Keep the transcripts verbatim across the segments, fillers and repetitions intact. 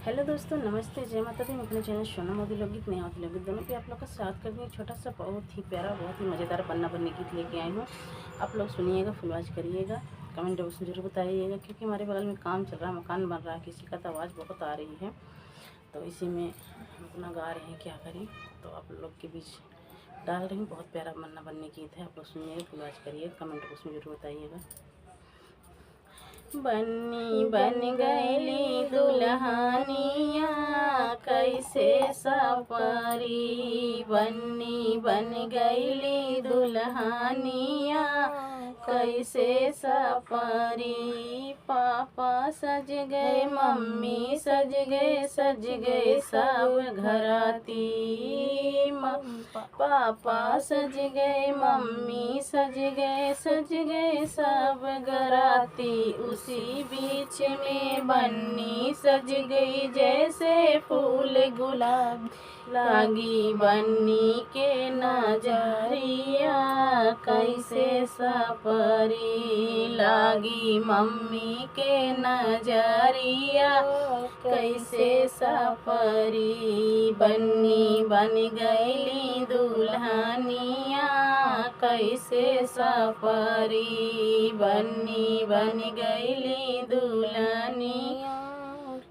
हेलो दोस्तों, नमस्ते, जय माता दी। मैं अपने चैनल सोना मोदी लोकगीत, नेहा मोदी लोकगीत दोनों पे आप लोग का स्वागत करती हूँ। छोटा सा बहुत ही प्यारा, बहुत ही मज़ेदार बन्ना बन्नी गीत लेके आई हूँ। आप लोग सुनिएगा, फुल वॉच करिएगा, कमेंट बॉक्स में जरूर बताइएगा, क्योंकि हमारे बगल में काम चल रहा है, मकान बन रहा है, किसी का तो आवाज़ बहुत आ रही है, तो इसी में हम अपना गा रहे हैं, क्या करें। तो आप लोग के बीच डाल रही हूँ, बहुत प्यारा बन्ना बन्नी गीत है। आप लोग सुनिएगा, फुल वॉच करिएगा, कमेंट बॉक्स में जरूर बताइएगा। बन्नी बन गईली दुल्हनिया, कैसे सपरी। बन्नी बन गईली दुल्हनिया, कैसे सपरी। पापा सज गए, मम्मी सज गए, सज गए सब घराती। म- पापा सज गए, मम्मी सज गए, सज गए सब घराती। उसी बीच में बन्नी सज गई, जैसे फूल गुलाब। लागी बन्नी के नजरिया, कैसे सपरी। लागी मम्मी के नजरिया, कैसे सपरी। बन्नी बन गईली दुल्हनिया, कैसे सपरी। बन्नी बन गईली दुल्हनिया,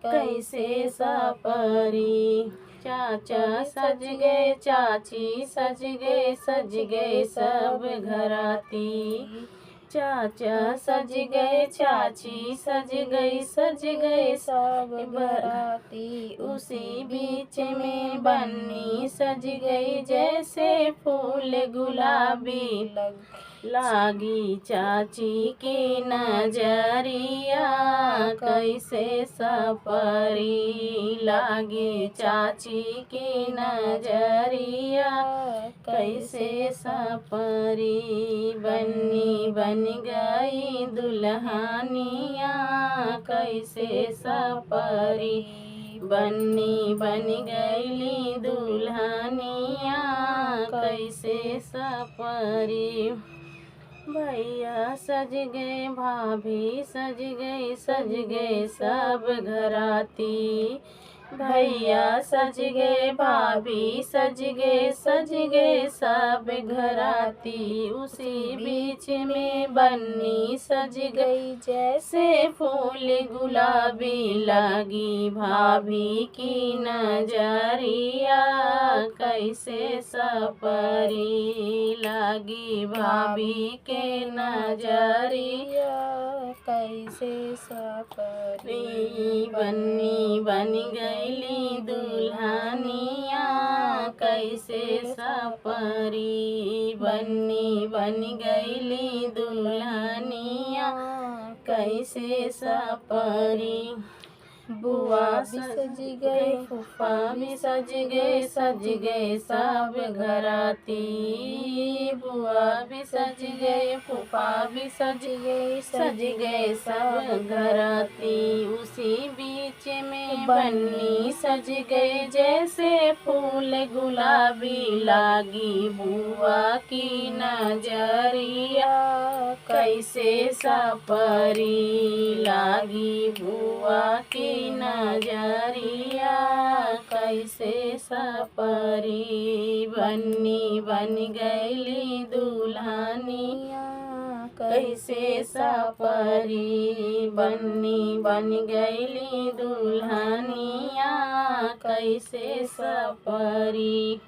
कैसे सपरी। चाचा सज गए, चाची सज गए, सज गए सब घराती। चाचा सज गए, चाची सज गई, सज गए सब घराती। उसी बीच में बन्नी सज गई, जैसे फूल गुलाबी। लग लागी चाची के नजरिया, कैसे सपरी। लागी चाची के नजरिया, कैसे सपरी। बन्नी बन गई दुल्हनिया, कैसे सपरी। बन्नी बन गईली दुल्हनिया, कैसे सपरी। भैया सज गए, भाभी सज गई, सज गए सब घराती। भैया सज गए, भाभी सज गए, सज गए सब घराती। उसी बीच में बन्नी सज गई, जैसे फूल गुलाबी। लागी भाभी की नजरिया, कैसे सपरी। लागी भाभी के नजरिया, कैसे सपरी। बन्नी बन गईली दुल्हनिया, कैसे सपरी। बन्नी बन गईली दुल्हनिया, कैसे सपरी। बुआ भी सज गए, फूफा भी सज गए, सज गए सब घराती। बुआ भी सज गए, फूफा भी सज गए, सज गए सब घराती। उसी बीच में बन्नी सज गए, जैसे फूल गुलाबी। लागी बुआ की नजरिया, कैसे सपरी। लागी बुआ की नजरिया, कैसे सपरी। बन्नी बन गईली दुल्हनिया, कैसे सपरी। बन्नी बन गईली दुल्हनिया, कैसे सपरी।